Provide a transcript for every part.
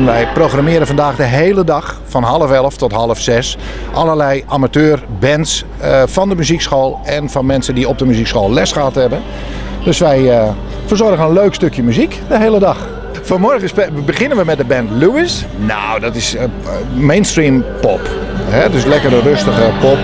Wij programmeren vandaag de hele dag van 10:30 tot 5:30 allerlei amateurbands van de muziekschool en van mensen die op de muziekschool les gehad hebben. Dus wij verzorgen een leuk stukje muziek de hele dag. Vanmorgen beginnen we met de band Lewis. Nou, dat is mainstream pop. Hè? Dus lekkere rustige pop.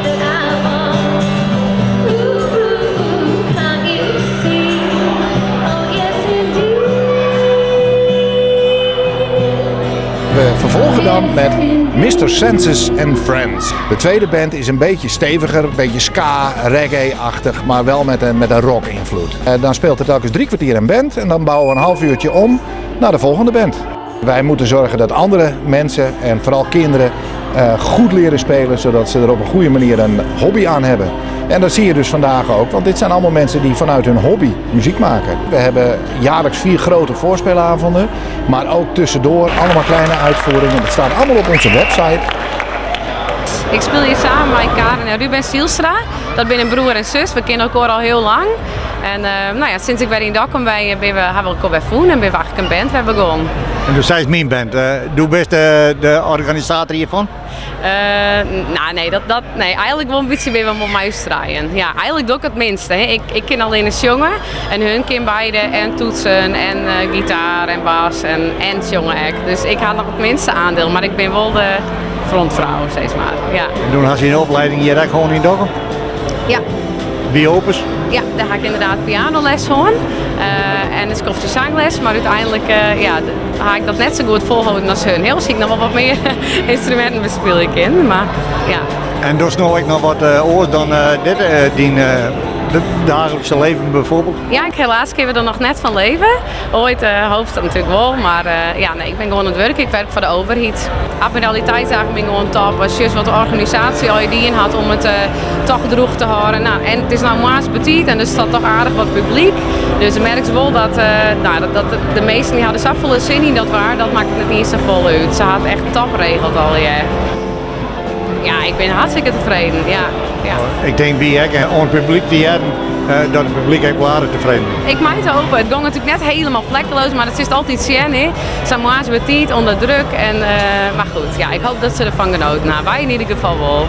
We vervolgen dan met Mr. Senses and Friends. De tweede band is een beetje steviger, een beetje ska, reggae-achtig, maar wel met een rock-invloed. Dan speelt er telkens 3 kwartier een band en dan bouwen we een half uurtje om naar de volgende band. Wij moeten zorgen dat andere mensen en vooral kinderen goed leren spelen, zodat ze er op een goede manier een hobby aan hebben. En dat zie je dus vandaag ook, want dit zijn allemaal mensen die vanuit hun hobby muziek maken. We hebben jaarlijks 4 grote voorspeelavonden, maar ook tussendoor allemaal kleine uitvoeringen. Dat staat allemaal op onze website. Ik speel hier samen met Karen en Ruben Sielstra. Dat zijn een broer en zus, we kennen elkaar al heel lang. En nou ja, sinds ik weer in Dokkum ben, ben we, hebben we elkaar weer voen en ben we eigenlijk een band we begonnen. En dus zij is mijn band. Doe best de organisator hiervan? Nou nee, nee, eigenlijk wel een beetje weer wat mij draaien. Ja, eigenlijk doe ik het minste. Hè. Ik ken alleen een jongen en hun ken beide en toetsen en gitaar en bas en jongen ook. Dus ik had nog het minste aandeel, maar ik ben wel de frontvrouw, zeg maar. Ja. En toen had je een opleiding hier ook gewoon in Dokkum? Ja. Wie Opus? Ja, daar ga ik inderdaad pianoles hoor. En het kost zangles, maar uiteindelijk ja, ga ik dat net zo goed volhouden als hun. Heel zie ik nog wel wat meer instrumenten bespeel ik in, maar ja. En dus nog ik nog wat oors dan dit, die dagelijkse leven bijvoorbeeld? Ja, ik helaas kunnen we er nog net van leven. Ooit hoop dat natuurlijk wel, maar ja, nee, ik ben gewoon aan het werk. Ik werk voor de overheid. Admiraliteitsdagen ben gewoon top. Als je wat de organisatie al ideeën had om het toch droeg te houden. Nou, en het is nou maars betiet en er staat toch aardig wat publiek. Dus je merkt wel dat, nou, dat de meesten die hadden zoveel zin in dat waar, dat maakt het niet eens zo vol uit. Ze had echt top geregeld al, ja. Ja, ik ben hartstikke tevreden. Ja, ja. Ik denk bij ik en het publiek die hebben, dat het publiek echt wel aardig tevreden is. Ik maak het open. Het ging natuurlijk net helemaal vlekkeloos, maar het is altijd zin, hè. Samoa's met tijd onder druk. En, maar goed, ja, ik hoop dat ze ervan genoten. Nou, wij in ieder geval wel.